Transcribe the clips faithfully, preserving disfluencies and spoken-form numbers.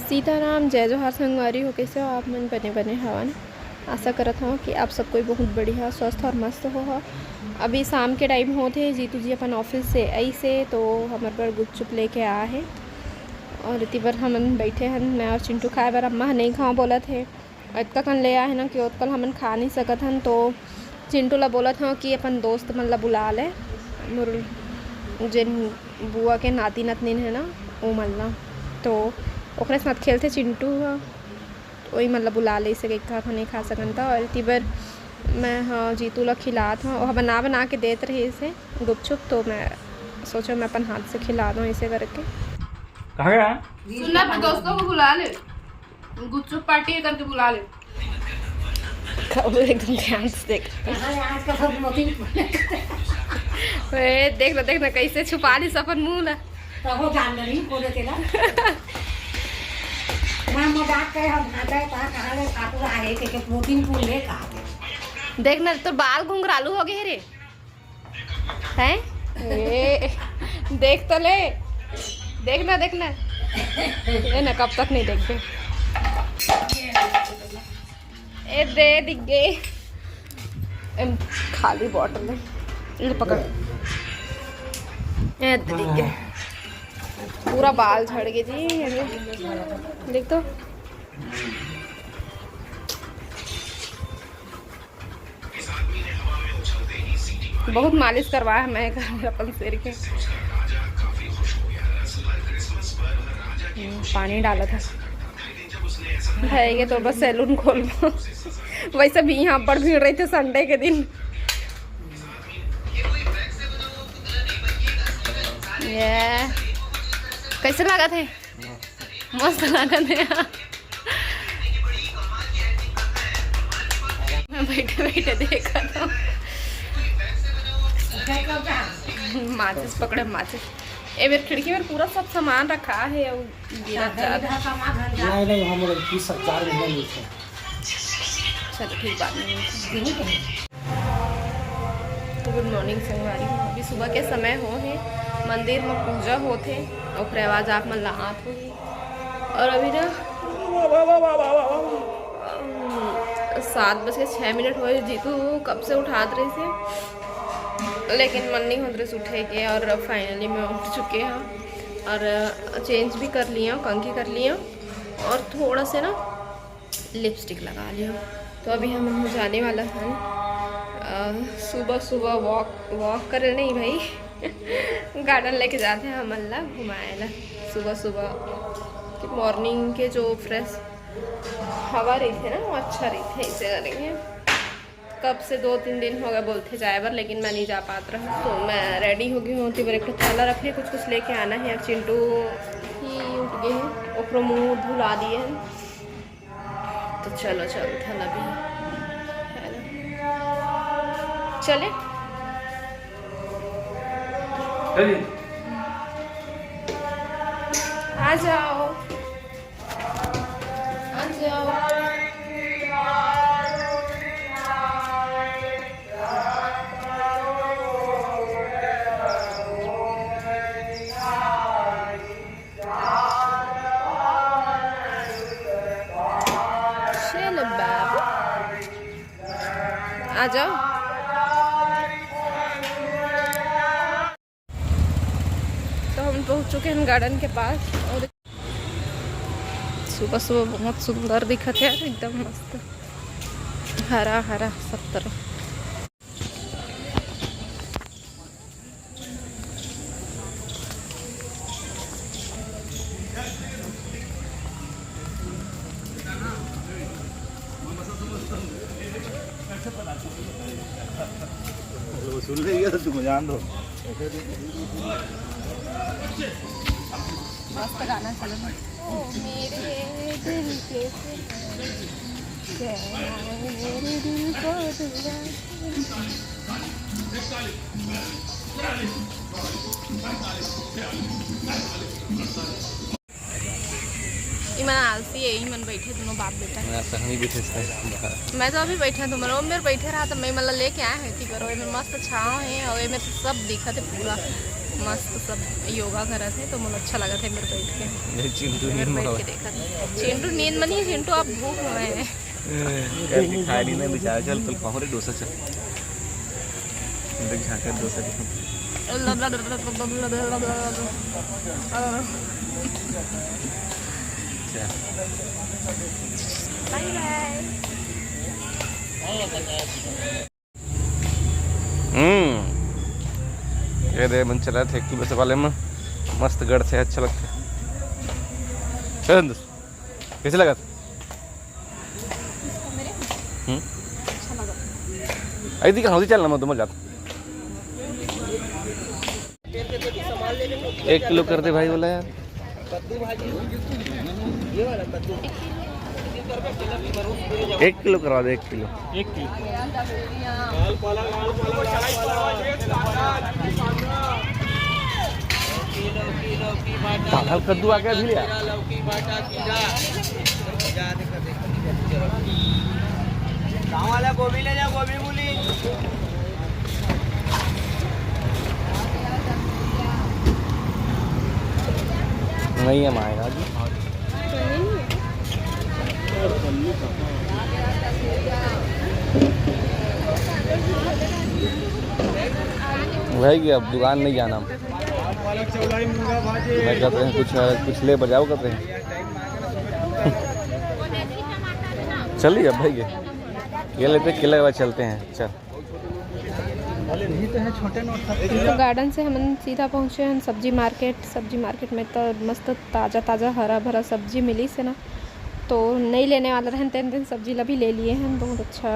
सीताराम, जय जोहार संगवारी हो, कइसे हो आप मन? बने बने हवा ना? आशा करत हव कि आप सब कोई बहुत बढ़िया, स्वस्थ और मस्त हो। अभी शाम के टाइम होत हे, जीतू जी अपन ऑफिस से आइस हे तो हमर बर गुपचुप लेके आए हे और एती बर हमन बैठे हन, मैं और चिंटू खाए बर। अम्मा ह नहीं खाओ बोलत हे, अतका कन ले आए हे ना कि ओतका ल हमन खा नहीं सकत हन। तो चिंटू ला बोलत हव कि अपन दोस्त मन ला बुला ले, मोर जेन बुआ के नाती नतनीन हे ना, ओ मन ला, तो ओकरे साथ खेलथे चिंटू ह, ओही मन ला बुला ले सके, का नहीं खा सकन त। और एती बर मैं ह जीतू ला खिलात हव, ओह बना बना के देत रहिस हे गुपचुप, तो मैं सोचा मैं अपन हाथ से खिला दूँ इसे करके। कहाँ गया? सुन ना, अपने दोस्तों को बुला ले, गुपचुप पार्टी है करके बुला ले। वो एकदम ध्यान से देख। अरे, आज का सब मोती ए, देख ना, देख ना, कैसे छुपा लिस अपन मुंह ला। तब वो जान नहीं, बोले तेला। मैं मजाक करे, हम भांजा है, कहाँ, कहाँ ले ठाकुर आ रहे थे, कि मोती फूल ले कहा थे। देख ना, तो बाल घुंघरालू हो गए रे। हैं? ए, देख तो ले, देख ना, देख ना। ए ना, कब तक नहीं देखबे? ए दे, दिख गए। एम, खाली बॉटल है, ले पकड़। ए दे, दिख गए। पूरा बाल झड़ गए जी। देख तो। बहुत मालिश करवाया मैं घर में अपन सिर के। हम्म, पानी डाला था। है ये तो बस सैलून खोलबो। वैसे भी यहाँ बड़ भीड़ रहिथे संडे के दिन। ये कैसे लगा थे? मस्त लगा थे। मैं बैठे बैठे देखा था। माचिस पकड़े, माचिस। ए बेर खिड़की में पूरा सब सामान रखा है, और गिरा चादर। नहीं, नहीं, हम लोग तीस चार महीना यूज करते हैं। चलो ठीक, बाद में मिलते हैं। गुड मॉर्निंग संगवारी, अभी सुबह के समय हो हे, मंदिर में पूजा होत हे, ओकरे आवाज आप मन ला आत होही। और अभी ना सात बज के छः मिनट होए, जीतू कब से उठात रहिस हे, लेकिन मन नहीं होत रहिस उठे के। और फाइनली मैं उठ चुके हूँ और चेंज भी कर लिया, कंघी कर लिया और थोड़ा से ना लिपस्टिक लगा लिया। तो अभी हम जाने वाला हन, अ, सुबह सुबह वॉक, वॉक करे नहीं भाई, गार्डन लेके जाते हैं हमन ला घुमाए ला सुबह सुबह। कि मॉर्निंग के जो फ्रेश हवा रहिथे ना, वो अच्छा रहिथे, इसे करेंगे। कब से दो तीन दिन हो गए बोलथे जाए बर, लेकिन मैं नहीं जा पात रहूँ। तो मैं रेडी हो गई हूँ, तेबर एक ठो थैला रख लिया, कुछ कुछ लेके आना है। और चिंटू ही उठ गए हैं, ओकरो मुँह धुला दिए हैं। तो चलो, चलथन अभी, है ना? चले। चलिए। आ जाओ, आ जाओ। चलो बाबू, आ जाओ। तो हम पहुंच चुके हैं गार्डन के पास और सुबह सुबह बहुत सुंदर दिखत है यार, एकदम मस्त, हरा हरा सब तरफ। वो सुन लेगा तो तुम जान दो। मस्त गाना चलो ना। ओ मेरे दिल के, मेरे दिल को दुआ। इमन आलसी है, इमन बैठे दोनों बाप बेटा। मैं तो नहीं बैठे इसमें। मैं तो अभी बैठा, तुम लोग मेरे बैठे रहा तो मैं मतलब लेके आए हैं, ठीक करो, इमन मस्त छाँव है और इमन सब दिखा थे पूरा। मस्त सब योगा करत हे, तो मोला अच्छा लगत हे मेर बैठ के। ये चिंटू मेर नींद बैठ मरवा। के देखत हे। चिंटू नींद म नहीं, चिंटू अब भूख म हे। करके खाए नहीं ना बेचारा, चल, चल, पाहु रे डोसा, चल। देख, झांका डोसा के। चल। बाय बाय। हम्म, ये दे मन चला थे कि बस वाले में मस्त गड़ से अच्छा लगता है। चल दोस्त, कैसे लगा? हम्म? अच्छा लगा। ऐसी कहाँ होती, चल ना, मैं तुम्हें जाता। एक किलो कर दे भाई, बोला यार। एक किलो करवा दे, एक किलो। एक किलो। पागल कद्दू आ गया भी यार। गाँव वाला गोभी ले जाओ, गोभी मूली। नहीं है मायना जी। वही कि अब दुकान नहीं जाना। मैं कहते हैं कुछ, कुछ ले बजाओ कहते हैं। चलिए अब भाई, ये लेते, केला के बाद चलते हैं। चल। तो गार्डन से हमन सीधा पहुँचे हन सब्जी मार्केट। सब्जी मार्केट में तो मस्त ताज़ा ताज़ा हरा भरा सब्जी मिलिस हे ना, तो नहीं लेने वाला रहन तेन दिन सब्जी ला भी ले लिए हन। बहुत अच्छा,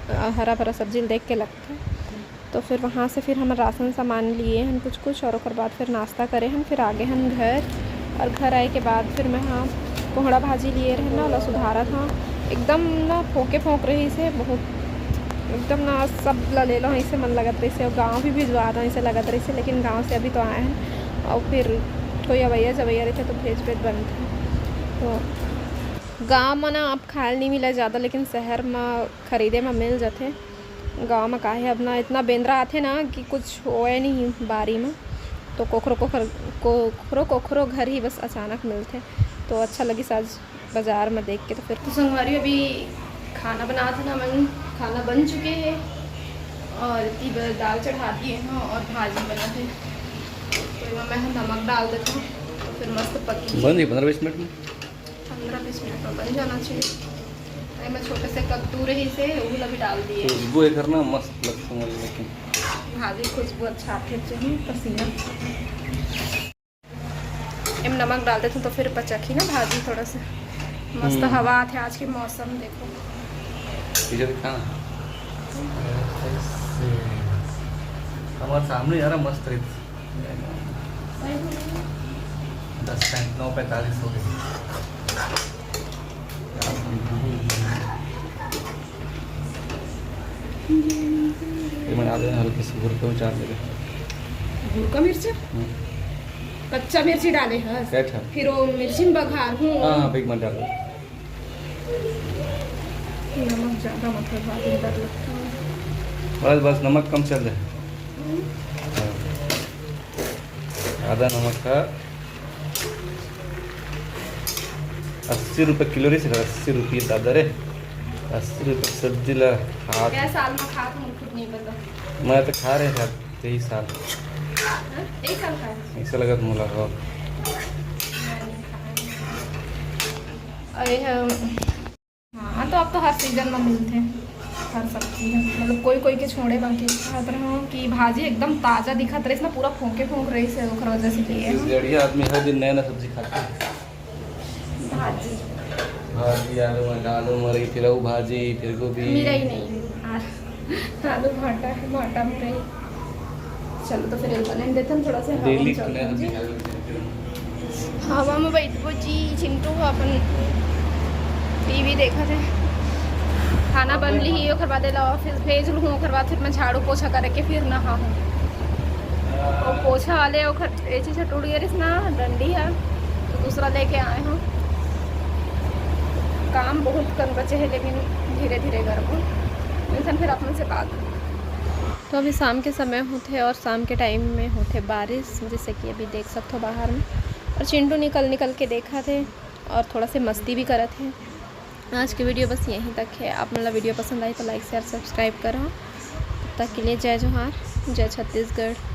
अ, हरा भरा सब्जी ला देख के लगथे। तो फिर वहाँ से फिर हमन राशन सामान लिए हन कुछ कुछ, और ओकर बाद फिर नाश्ता करे हन, फिर आगे हन घर। और घर आए के बाद फिर मैं हाँ कोहड़ा भाजी लिए रहन ना, ओला सुधारत हाँ। एकदम ना फोंके फोंक रहिस हे बहुत, एकदम ना सब ला ले लो ऐसे मन लगत रहिस हे, और गाँव भी भिजवा दो ऐसे लगत रहिस हे, लेकिन गाँव से अभी तो आए हन। और फिर कोई अवैया जवैया रहिथे तो भेज भेज बनथे। तो गाँव म ना अब खाए ल नहीं मिला ज़्यादा, लेकिन शहर म खरीदे म मिल जाथे। गाँव म काहे अब ना इतना बेंदरा आथे ना कि कुछ होए नहीं बारी म, तो कोखरो कोखर-, कोखरो कोखरो घर ही बस अचानक मिलथे। तो अच्छा लगिस आज बाजार म देख के। तो फिर तो संगवारी अभी खाना बनात हन हमन, खाना बन चुके हे और इतनी बर दाल चढ़ा दिए हन और भाजी बनत हे। तो एमा मैं ह नमक डाल देथव, तो फिर मस्त पकही। बन जाही पंद्रह बीस मिनट में। पंद्रह बीस मिनट में बन जाना चाहिए। एमे छोटे से कद्दू रहिस हे, उहू ला भी डाल दिए। खुशबू एकर ना मस्त लगथे मोला, लेकिन भाजी खुशबू अच्छा आथे, चाहिए पसीना। एम नमक डाल देथव तो फिर पचकही ना भाजी थोड़ा सा। मस्त हम्म। हवा आथे आज के मौसम, देखो। इधर कहाँ? हमारे सामने यार मस्त रहिथे। दस पैंत-, नौ पैंतालीस हो गए। ये बना दे हल्के से भुरका उचार दे। भुरका मिर्चा? हम्म। कच्चा मिर्ची डाले हस? कैठ है? फिर वो मिर्ची में बघार हूँ। हाँ, हाँ, बिग मन डाल दे। नमक ज्यादा मत करवा दे, डर लगता है। बस, बस, नमक कम चल जाए। हम्म। हाँ। आधा नमक का अस्सी रुपये किलो रहिस, अस्सी रुपये दादा रे, अस्सी रुपये सब्जी ला खा। कै साल में खात हूँ, खुद नहीं पता। मैं तो खा रहे था तेईस साल। हाँ? तेईस साल खाए? ऐसा लगा मोला, हाँ। मैं नहीं खाए। अरे हम हाँ, तो अब तो हर सीजन में मिलथे, हर सब्जी ह। मतलब कोई कोई के छोड़े बाकी। कहत रहूँ कि भाजी एकदम ताजा दिखत रहिस ना, पूरा फोंके फोंक रहिस हे, ओकर वजह से लिए इस हूँ। गढ़िया आदमी हर दिन नया नया सब्जी खाथे। भाजी। भाजी, आलू, आलू, मरई, फिर वो भाजी, फिर गोभी। मिरई नहीं, आ-, आलू, भाटा, भाटा, मुरई। चलो, तो फिर एला बने देथन थोड़ा सा हवा में डेली चलथन जी। हवा में बैठबो जी, चिंटू ह अपन टीवी देखत हे। खाना बन लिही, ओकर बाद एला ऑफिस भेज लूँ, ओकर बाद फिर मैं झाड़ू पोछा करके फिर नहाहूँ। और पोछा वाले ओकर ए चीज टूट गए रहिस ना, डंडी है, तो दूसरा लेके आए हूँ। काम बहुत कन बचे है, लेकिन धीरे धीरे करबो। मिलथन फिर अपन से बात। तो अभी शाम के समय होथे और शाम के टाइम में होथे बारिश, जैसे कि अभी देख सकते हो बाहर में, और चिंटू निकल निकल के देखत हे और थोड़ा से मस्ती भी करत हे। आज की वीडियो बस यहीं तक है। आप मन ला वीडियो पसंद आई तो लाइक, शेयर, सब्सक्राइब करो। तब तक के लिए जय जोहार, जय छत्तीसगढ़।